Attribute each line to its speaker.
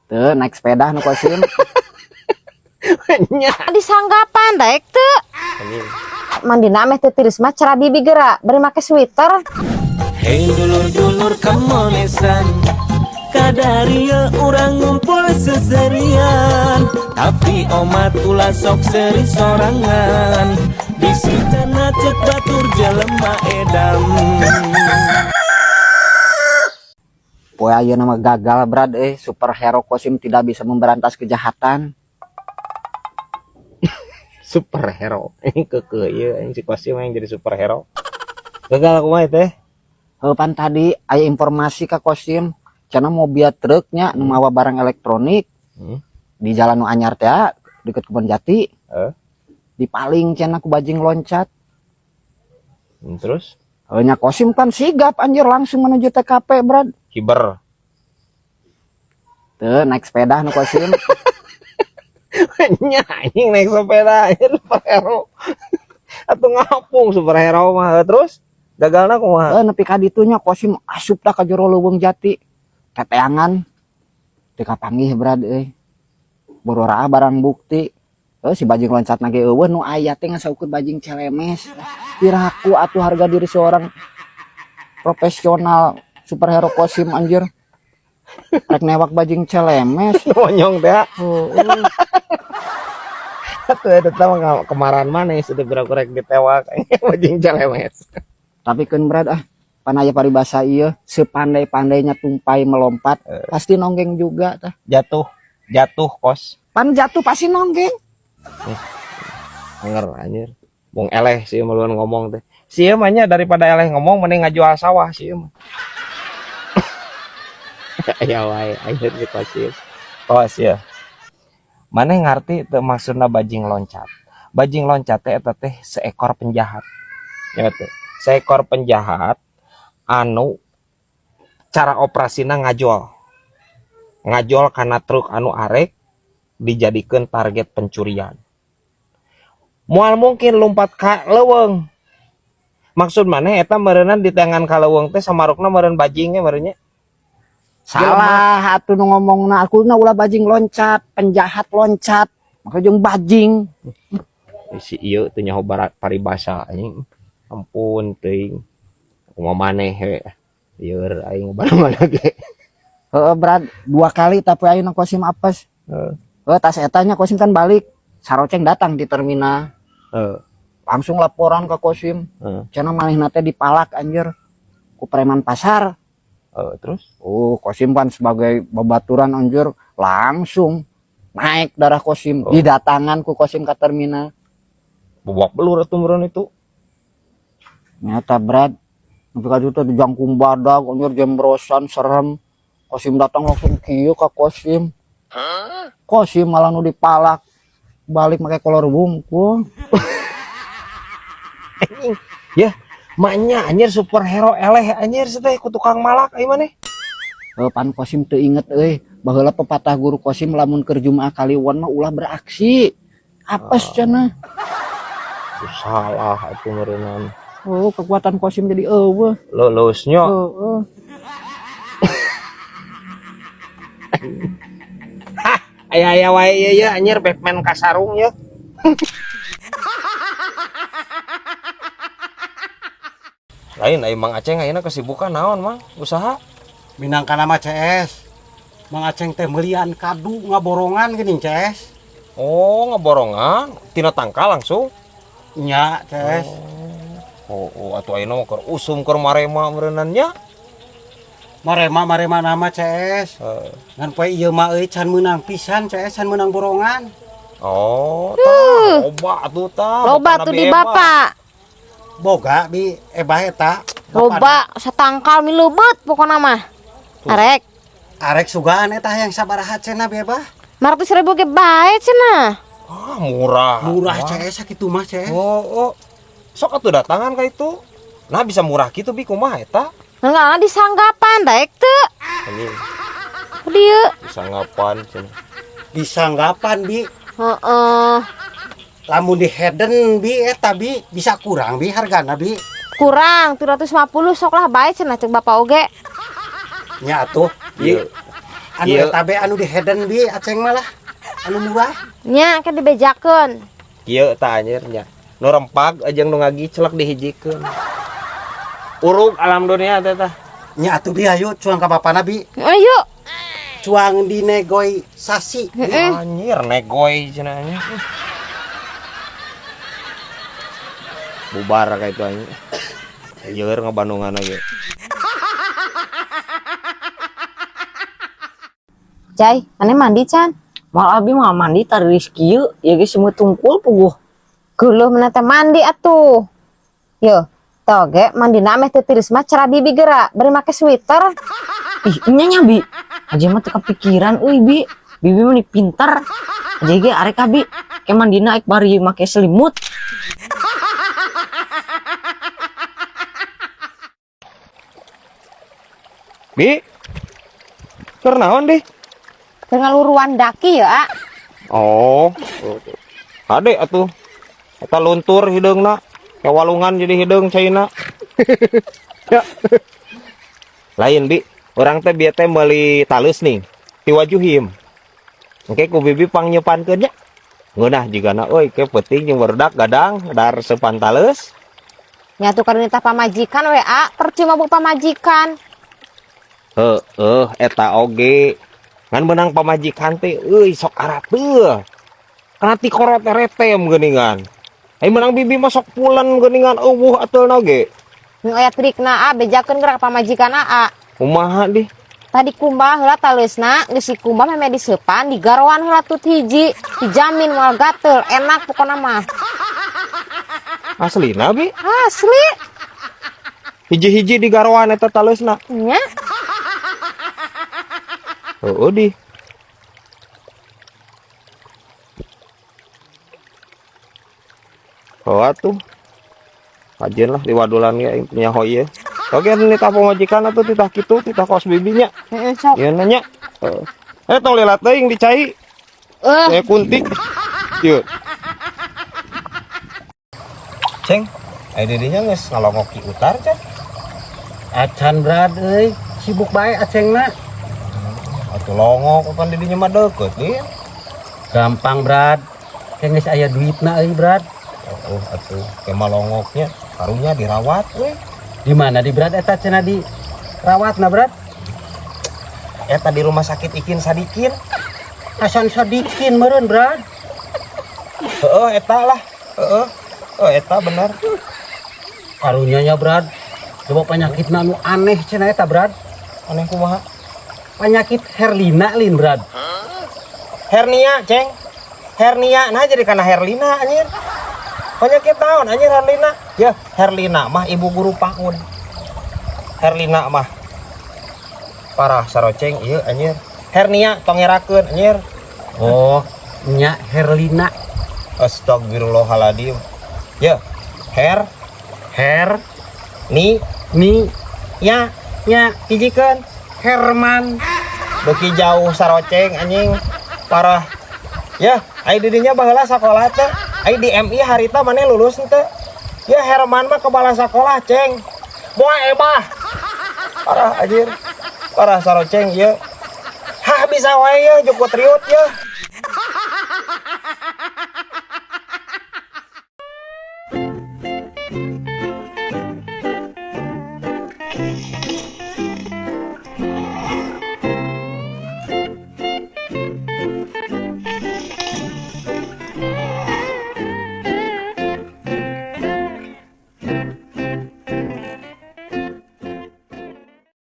Speaker 1: Teu naik sepeda nu Kosim.
Speaker 2: Nya.
Speaker 3: Disanggapan daek teu?
Speaker 2: Anjing.
Speaker 3: Mandina meh teu tiris mah cara bibi geura bari make sweater.
Speaker 4: Hei dulur-dulur kemonesan, kadaria urang ngumpul seserian. Tapi omat ulah sok seri sorangan. Bisi cenah cek batur jelema edam.
Speaker 1: Poe ayeuna mah gagal, Brad, superhero Kosim tidak bisa memberantas kejahatan.
Speaker 2: Superhero. Ini keke ieu anjing si Kosim yang jadi superhero. Gagal kumaha teh?
Speaker 1: Heuh, pan tadi aya informasi ka Kosim, cenah mobil truknya nu mawa barang elektronik di jalan nu anyar teh deket Kebon Jati. Dipaling cenah ku bajing loncat.
Speaker 2: Terus?
Speaker 1: Heuh nya, Kosim kan sigap anjir, langsung menuju TKP, Brad.
Speaker 2: Kiber.
Speaker 1: Teu naik sepeda nu Kosim.
Speaker 2: Nya anjing naik sepeda anjir superhero. Atau ngapung superhero mah. Terus gagalna kumaha?
Speaker 1: Heuh, nepi ka ditu nya Kosim asup dah ka jero leuweung jati. Teteangan teu kapanggih, Brad, euy. Bororaa barang bukti. Heuh, si bajing loncat ge eueuh, nu aya teh ngan saukur bajing celemes. Piraku atuh harga diri seorang profesional superhero Kosim anjir. Rek newak bajing celemes.
Speaker 2: Monyong teh.
Speaker 1: Heueuh.
Speaker 2: Atuh eta mah kemaran maneh sudah berapa rek ditewak bajing celemes.
Speaker 1: Tapi keun, Brad, ah, pan aya paribasa ieu, sepandai-pandainya tumpai melompat pasti nonggeng juga tah.
Speaker 2: Jatuh, jatuh kos.
Speaker 1: Pan jatuh pasti nonggeng.
Speaker 2: Anger anjir. Bung eleh sih meluan ngomong teh. Sieun mah nya daripada eleh ngomong mending ngajual sawah sieun mah. Ya wae anjir si Kosim. Kos ya. Maneh ngarti teu maksudna bajing loncat? Bajing loncat teh eta teh seekor penjahat. Ya teh. Seekor penjahat anu cara operasina ngajol. Ngajol kana truk anu arek dijadikeun target pencurian. Moal mungkin lompat ka leuweung. Maksud maneh eta meureunnan di tangan ka leuweung teh samarukna meureun bajingnya meureunnya.
Speaker 1: Salah atuh nu ngomongna, akuna ulah bajing loncat, penjahat loncat. Maka jeung bajing.
Speaker 2: Si ieu teu nyaho barat paribasa anjing. Ampun teuing. Kumaha maneh we. Lieur aing mana-mana ge.
Speaker 1: Heeh, Brad, dua kali tapi ayeuna Kosim apes.
Speaker 2: Heeh.
Speaker 1: Heuh, tas eta nya Kosim kan balik. Saroceng datang di terminal.
Speaker 2: Heeh.
Speaker 1: Langsung laporan ke Kosim.
Speaker 2: Heeh.
Speaker 1: Cenah manehna teh dipalak anjir ku preman pasar.
Speaker 2: Heeh, terus?
Speaker 1: Oh, Kosim kan sebagai babaturan anjir langsung naik darah Kosim.
Speaker 2: Oh.
Speaker 1: Didatangan ku Kosim ke terminal.
Speaker 2: Babak belur atuh meureun itu.
Speaker 1: Nyata, Brad. Nepi ka ditu teh jangkung badag anjir, jembrosan serem. Kosim datang langsung kieu ka Kosim. Kosim malah nu dipalak. Balik make kolor wungkul.
Speaker 2: Anjing. Ya, maknya anjir superhero eleh anjir teh ku tukang malak ai maneh.
Speaker 1: Heuh, pan Kosim teu inget euy. Baheula pepatah guru Kosim lamun keur Jumaah Kaliwon mah ulah beraksi. Apes cenah.
Speaker 2: Salah atuh meureunnan.
Speaker 1: Oh, kekuatan Kosim jadi eueuh.
Speaker 2: Leuleusnya.
Speaker 1: Heeh.
Speaker 2: Hah, aya-aya wae ieu ya anjir Batman kasarung ya. Lain ai Mang Aceng ayeuna kesibukan naon, Mang? Usaha?
Speaker 5: Minangka nama CS. Mang Aceng teh melian kadu ngaborongan geuning, CS.
Speaker 2: Oh, ngaborongan tina tangkal langsung?
Speaker 5: Nya, CS.
Speaker 2: Oh, oh, atuh ayeuna mah keur usum keur marema meureunnan nya.
Speaker 5: Marema marema nama CS.
Speaker 2: Heeh.
Speaker 5: Ngan poe ieu mah euy can meunang pisan, CS, can meunang borongan.
Speaker 2: Oh, tah loba atuh tah.
Speaker 3: Loba
Speaker 2: Bapana
Speaker 3: tuh di
Speaker 2: bi Eba.
Speaker 3: bapak.
Speaker 5: Boga bi ebah eta.
Speaker 3: Loba satangkal mileubet pokona mah.
Speaker 2: Tuh.
Speaker 3: Arek.
Speaker 5: Arek sugaan eta hayang sabaraha cenah bi ebah?
Speaker 3: 500.000 ge bae cenah.
Speaker 2: Ah, murah.
Speaker 5: Murah
Speaker 2: Wah.
Speaker 5: CS sakitu mah CS.
Speaker 2: Oh, oh. Sok atuh datangan ka itu. Nah, bisa murah gitu bi kumaha eta?
Speaker 3: Enggak disanggapan daek teu.
Speaker 2: Anjing,
Speaker 3: Dieu.
Speaker 2: disanggapan cenah.
Speaker 5: Disanggapan bi.
Speaker 3: Heeh.
Speaker 5: Lamun di Heden bi eta bi bisa kurang bi hargana bi.
Speaker 3: Kurang 350 sok lah bae cenah cek bapak oge.
Speaker 5: Nya atuh bi.
Speaker 2: Iya.
Speaker 5: Anu
Speaker 2: Ieu.
Speaker 5: Eta be anu di Heden bi Aceng malah. Anu murah.
Speaker 3: Nya ke dibejakeun.
Speaker 2: Kieu tah anjir nya. Nu rempag jeung nu ngagicelek dihijikeun. Urug alam dunia teh tah.
Speaker 5: Nya atuh bi ayo cuang ka bapana bi.
Speaker 3: Ayo.
Speaker 5: Cuang dinegoisasi.
Speaker 2: Anjir negoy cenah anjir. Bubar kayak itu anjir. Yeur ngebandungan lagi.
Speaker 3: Jai, maneh mandi can?
Speaker 6: Mal abi mah mandi tariris kieu, ieu ge semua tungkul puguh.
Speaker 3: Geuleuh maneh teh mandi atuh. Yo, toge mandina ameh teu tiris mah cara bibi geura, bari make sweater.
Speaker 6: Ih, nya nya bi. Aja mah teu kepikiran euy bi. Bibi mah pinter. Aja ge arek abi ke mandina ek bari make selimut.
Speaker 2: Bi. Keur naon deh?
Speaker 3: Keur ngaluruan daki ya, A.
Speaker 2: Oh. Ade atuh. Eta luntur hideungna. Kayak walungan jadi hideung caina. Ya. Lain bi, urang teh bieu teh meuli talus nih. Ti wajuhim. Engke ku bibi pangnyepankeun nya. Ngeunah jigana euy ke peuting jeung barudak gadang dar sepan taleus.
Speaker 3: Nya tuh karena pamajikan we, A, percuma bu pamajikan.
Speaker 2: Heeh, eta oge. Ngan menang pamajikan teh euy sok arateul. Kana ti korot retem geuningan. Ai menang bibi mah sok pulen geuningan eueuh atelna ge.
Speaker 3: Nu aya trikna A, bejakeun geura ka pamajikan A.
Speaker 2: Kumaha dih?
Speaker 3: Tadi kumbah heula taleusna, geus dikumbah meme diseupan, digaroan heula tut hiji, dijamin moal gatel, enak pokona mah.
Speaker 2: Aslina bi?
Speaker 3: Asli.
Speaker 2: Hiji-hiji digaroan eta taleusna.
Speaker 3: Nya.
Speaker 2: Heeh di. Oh atuh. Kajian lah diwadulan ge aing punya hoy ieu. Oke, ini tah pamajikan atuh titah kitu, titah kos bibinya.
Speaker 3: Heeh, sok.
Speaker 2: Ieu nanya. Heeh. Tong lila teuing dicai. Kunti. Ieu. Ceng, ai didinya geus ngalongok ki utar can?
Speaker 5: Acan Brad euy, sibuk bae Acengna.
Speaker 2: Atuh longok kan didinya mah deukeut ieu.
Speaker 5: Gampang Brad. Kayak geus aya duitna euy Brad.
Speaker 2: Oh, atuh kema longoknya karunya dirawat we.
Speaker 5: Di mana di Brad eta cenah di rawatna Brad?
Speaker 2: Eta di rumah sakit Ikin Sadikin.
Speaker 5: Hasan Sadikin meureun Brad.
Speaker 2: Heeh eta lah. Heeh. Oh eta bener.
Speaker 5: Karunya nya Brad. Coba penyakitna nu aneh cenah eta Brad.
Speaker 2: Aneh kumaha?
Speaker 5: Penyakit Herlina lin Brad.
Speaker 2: Hernia, Ceng. Hernia nah jadi kana Herlina anjir. Penyakit naon anjir Herlina? Ya, Herlina mah ibu guru PAUD. Herlina mah parah saroceng ieu anjir. Hernia tong ngerakeun anjir.
Speaker 5: Oh, nya Herlina.
Speaker 2: Astagfirullahaladzim. Ya, her
Speaker 5: Her
Speaker 2: ni
Speaker 5: ni
Speaker 2: nya
Speaker 5: nya
Speaker 2: hijikeun.
Speaker 5: Herman.
Speaker 2: Beuki jauh saroceng anjing parah. Ya, ai didinya baheula sakola teh. Ai di MI harita maneh lulus henteu? Ya Herman mah kepala sekolah, Ceng. Moal ebah. Parah anjir. Parah saroceng ieu. Hah bisa wae ye jukut riut ye.